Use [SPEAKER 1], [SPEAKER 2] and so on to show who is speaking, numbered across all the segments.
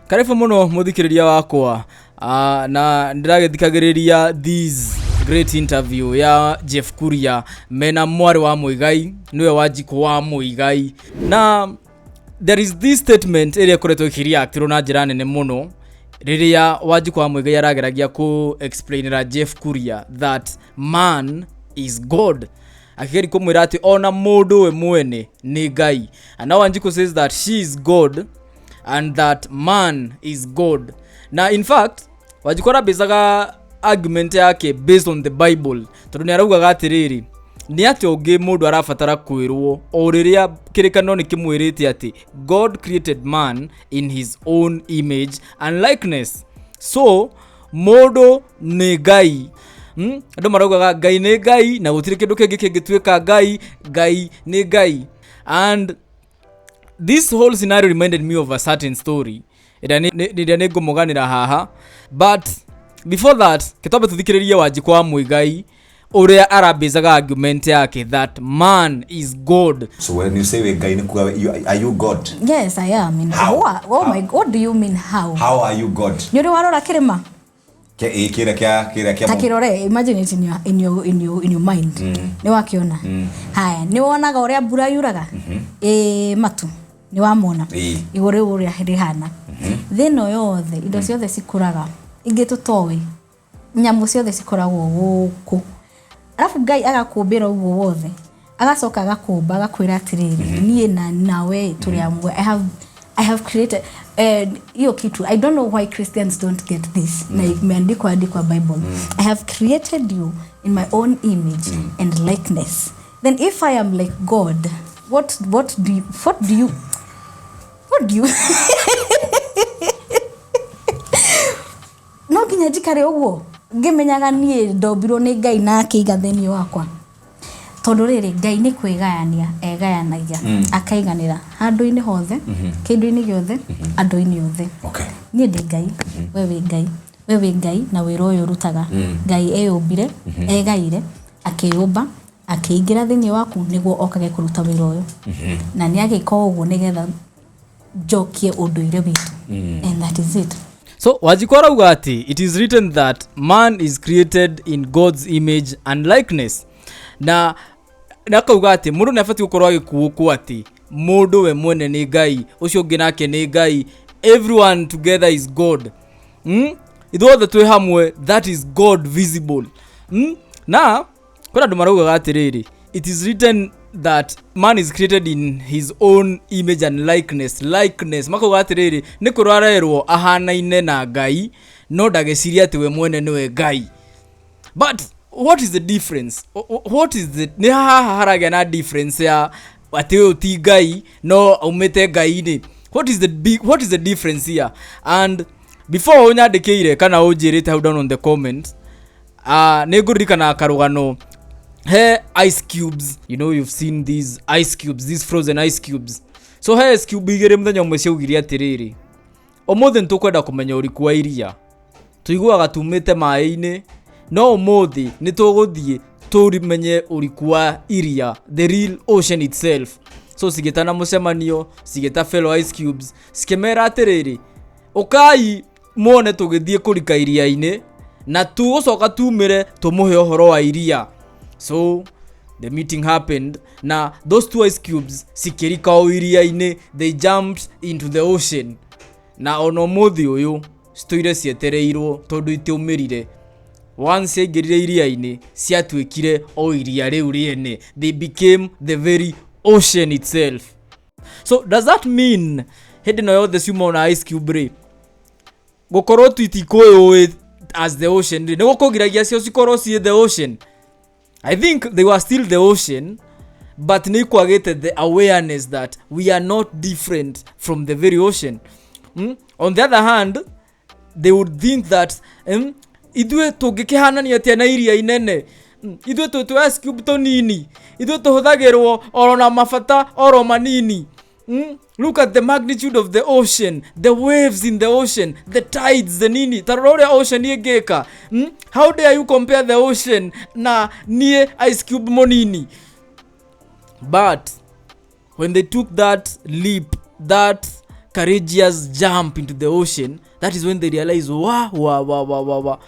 [SPEAKER 1] Karibu muno muthikiriria wakwa. Na ndĩragĩthikagĩrĩria this great interview ya Jeff Kuria mena mwarĩ wa Muigai, nĩwe Wanjikũ wa Muigai. Na there is this statement ĩrĩa ĩkoretwo ĩkĩreactĩrwo na njĩra nene mũno rĩrĩa Wanjikũ wa Muigai arageragia kũ explainĩra Jeff Kuria that man is God, akĩgeria kũmwĩra atĩ ona mũndũ we mwene nĩ Ngai. And now Wanjikũ says that she is God and that man is God. Na in fact Wanjikũ arambĩcaga argument yake based on the Bible, tondũ nĩ araugaga atĩrĩrĩ, nĩ atĩ ũngĩ mũndũ arabatara kwĩrwo o rĩrĩa kĩrĩkanĩro nĩ kĩmwĩrĩte atĩ God created man in his own image and likeness, so mũndũ nĩ Ngai. Andũ maraugaga Ngai nĩ Ngai na gũtirĩ kĩndũ kĩngĩ kĩngĩtuĩka Ngai. Ngai nĩ Ngai. And this whole scenario reminded me of a certain story ĩrĩa nĩ ngũmũganĩra haha. But before that, kĩtwambe tũthikĩrĩrie Wanjikũ wa Muigai ũrĩa arambĩcaga argument yake that man is God.
[SPEAKER 2] So when you say we Ngai nĩ kuga are you God?
[SPEAKER 3] Yes, I am. In
[SPEAKER 2] How?
[SPEAKER 3] What, oh
[SPEAKER 2] How?
[SPEAKER 3] my, what do you mean, how?
[SPEAKER 2] How are you God?
[SPEAKER 3] Nĩ ũrĩ warora kĩrĩma?
[SPEAKER 2] Kĩrĩa kĩa kĩrĩa kĩa
[SPEAKER 3] Ta kĩrore, imagine it in your mind. Nĩ wakiona? Haya, nĩ wonaga ũrĩa mbura yuraga? Ĩ matu. Nĩ wamona?
[SPEAKER 2] Ĩĩ.
[SPEAKER 3] Igũrũ rĩu ũrĩa rĩhana. Thĩ ĩno yothe, indo ciothe cikũraga. Ingĩ tũtoĩ. Nyamũ ciothe cikoragwo gũkũ. Arabu Ngai agakũmbĩra ũguo wothe. Agacoka agakũmba agakwĩra atĩrĩrĩ, niĩ na nawe tũrĩ amwe. I have created hiyo kitu. I don't know why Christians don't get this. Na imeandikwa hadi kwa Bible. I have created you in my own image and likeness. Then if I am like God, what do you no nginya njikare ũguo ngĩmenyaga niĩ ndombirwo nĩ Ngai na akĩiga thĩinĩ wakwa, tondũ rĩrĩ, Ngai nĩ kwĩgayania egayanagia akaiganĩra handũ-inĩ hothe, kĩndũ-inĩ gĩothe, andũ-inĩ othe. Niĩ ndĩ Ngai, we wĩ Ngai, we wĩ Ngai, na wĩra ũyũ ũrutaga Ngai eyũmbire, egaire, akĩyũmba, akĩingĩra thĩinĩ waku nĩguo okage kũruta wĩra ũyũ, na nĩ agĩka ũguo nĩgetha njokie ũndũire witũ, and that is it.
[SPEAKER 1] So Wanjikũ arauga atĩ it is written that man is created in God's image and likeness, na akauga atĩ mũndũ nĩ abatiĩ gũkorwo agĩkuũkwo atĩ mũndũ we mwene nĩ Ngai, ũcio ũngĩ nake nĩ Ngai, everyone together is God. Ithuothe twĩ hamwe, that is God visible. Na kwĩna andũ maraugaga atĩrĩrĩ, it is written that man is created in his own image and likeness. Makauga atĩrĩrĩ, nĩ kwĩrwo arerwo ahanaine na Ngai, no ndagĩciria atĩ we mwene nĩwe Ngai. But what is the difference? What is the nĩ haha haragĩa na difference ya atĩ ũyũ ti Ngai no aumĩte Ngai-inĩ? What is the difference here? And before ũnyandĩkĩire kana ũnjĩrĩte hau down on the comment, nĩ ngũririkana karũgano he ice cubes. You know, you've seen these ice cubes, these frozen ice cubes. So he ice cube igĩrĩ mũthenya ũmwe ciaugire atĩrĩrĩ, ũmũthĩ nĩ tũkwenda kũmenya ũriku wa iria. Tũiguaga tumĩte maĩ-inĩ, no ũmũthĩ nĩ tũgũthiĩ tũmenye ũriku wa iria, the real ocean itself. So cigĩtana mũcemanio, cigĩta fellow ice cubes, cikĩmera atĩrĩrĩ, ũkai muone tũgĩthiĩ kũrika iria-inĩ na tũgũcoka tumĩre tũmũhe ũhoro wa iria. So the meeting happened, na those two ice cubes cikĩrika o iria-inĩ. They jumped into the ocean, na ona ũmũthĩ ũyũ citũire cietereirwo tondũ itiaumĩrire. Once ciaingĩrire iria-inĩ, ciatuĩkire o iria rĩu rĩene. They became the very ocean itself. So does that mean hĩndĩ ĩno yothe ciuma ona ice cube rĩ, gũkorwo tũtikwĩyũĩ as the ocean rĩ, nĩ gũkũgiragia cio cikorwo ciĩ the ocean? I think they were still the ocean, but nĩ kwagĩte the awareness that we are not different from the very ocean. On the other hand, they would think that ithuĩ tũngĩkĩhanania atĩa na iria inene? Ithuĩ twĩ tũ ice cube tũnini, ithuĩ tũhũthagĩrwo oro na mabata oro manini. Look at the magnitude of the ocean, the waves in the ocean, the tides, the nini. Ta rora ũrĩa ocean ĩngĩka. How dare you compare the ocean na niĩ ice cube mũnini? But when they took that leap, that Courageous jump into the ocean, that is when they realize, wa wa wa wa wa wa,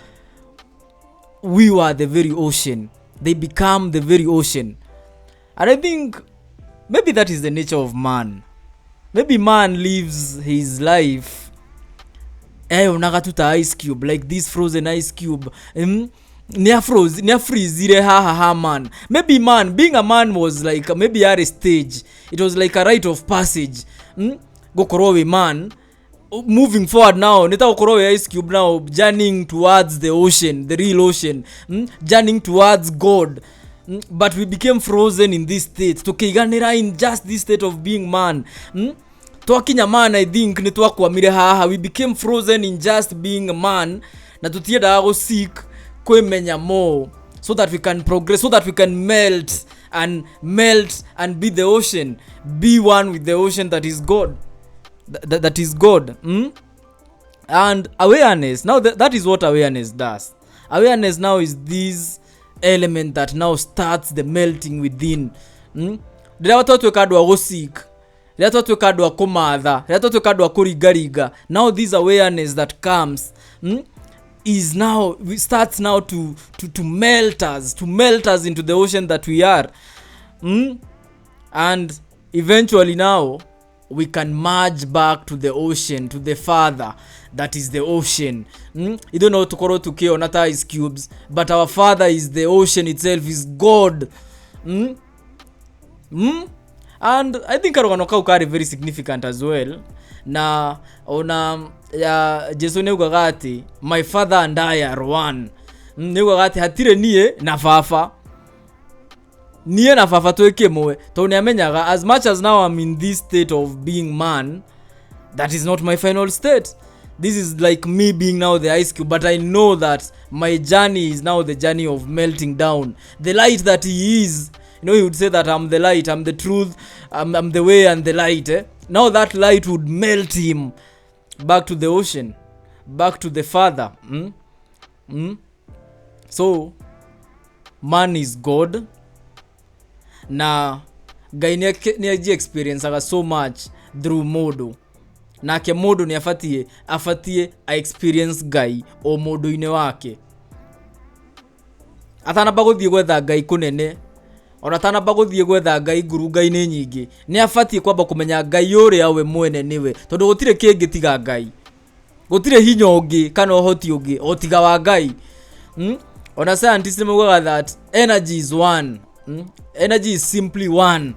[SPEAKER 1] we were the very ocean. They become the very ocean. And I think maybe that is the nature of man. Maybe man lives his life eyonaga tu ta ice cube, like this frozen ice cube. Nĩ afreezire haha ha man. Maybe man being a man was like maybe yarĩ stage. It was like a rite of passage, Gũkorwo wĩ man, moving forward now nĩ ta gũkorwo wĩ ice cube, now journeying towards the ocean, the real ocean, Journeying towards God. But we became frozen in this state, tukĩiganĩra in just this state of being man, Twakinya man, I think nĩ twakwamire haha. We became frozen in just being a man, na tũtiendaga gũseek kwĩmenya more so that we can progress, so that we can melt and melt and be the ocean, be one with the ocean that is God. That is God, And awareness now, that is what awareness does. Awareness now is this element that now starts the melting within, Rĩrĩa twatuĩka andũ a gũseek, rĩrĩa twatuĩka andũ a kũmatha, rĩrĩa twatuĩka andũ a kũringaringa, now this awareness that comes, is now starts now to melt us, to melt us into the ocean that we are, And eventually now we can merge back to the ocean, to the Father that is the ocean, Ithuĩ no tũkorwo tũkĩona ta ice cubes, but our Father is the ocean itself, is God, And I think karũgano kau karĩ very significant as well. Na ona ya Jesu nĩ augaga atĩ, "My Father and I are one." Nĩ augaga atĩ hatirĩ niĩ na baba, niĩ na baba twĩ kĩmwe, tondũ nĩ amenyaga as much as now I'm in this state of being man, that is not my final state. This is like me being now the ice cube, but I know that my journey is now the journey of melting down the light that he is. He would say that I'm the light, I'm the truth, I'm the way and the light, eh? Now that light would melt him back to the ocean, back to the Father, So man is God, na Ngai nĩ aji experienceaga so much through mũndũ, nake mũndũ nĩ abatiĩ a experience Ngai o mũndũ-inĩ wake atanamba gũthiĩ gwetha Ngai kũnene, ona atanamba gũthiĩ gwetha Ngai ngurunga-inĩ nyingĩ. Nĩ abatiĩ kwamba kũmenya Ngai ũrĩa we mwene nĩwe, tondũ gũtirĩ kĩngĩ tiga Ngai, gũtirĩ hinya ũngĩ kana ũhoti ũngĩ o tiga wa Ngai, Ona scientists nĩ maugaga that energy is one, Energy is simply one.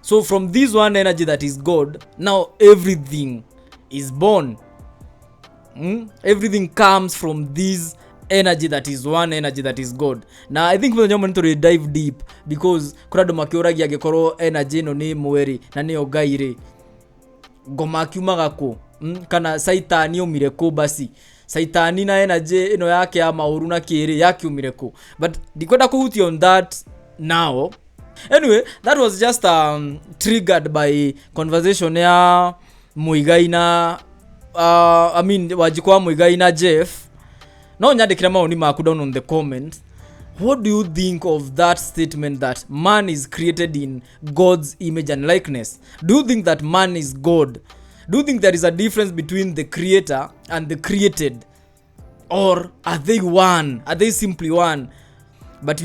[SPEAKER 1] So from this one energy that is God, now everything is born, Everything comes from this energy that is one energy that is God. Na I think mũthenya ũmwe nĩ dive deep, because kũrĩ andũ makĩũragia, angĩkorwo energy ĩno nĩ ĩmwe rĩ, na nĩyo Ngai rĩ, ngoma akiumaga kũ, Kana Saitani aumire kũ? Basi Saitani na energy ĩno yake ya maũru na kĩrĩ yakiumire kũ? But ndikwenda kũhutia on that now. Anyway, that was just triggered by conversation ya Muigai na I mean, Wanjikũ wa Muigai na Jeff. No nyandĩkĩre mawoni maku down on the comment. What do you think of that statement that man is created in God's image and likeness? Do you think that man is God? Do you think there is a difference between the creator and the created, or are they one? Are they simply one? But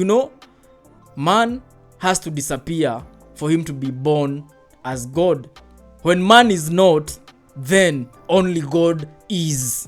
[SPEAKER 1] man has to disappear for him to be born as God. When man is not, then only God is.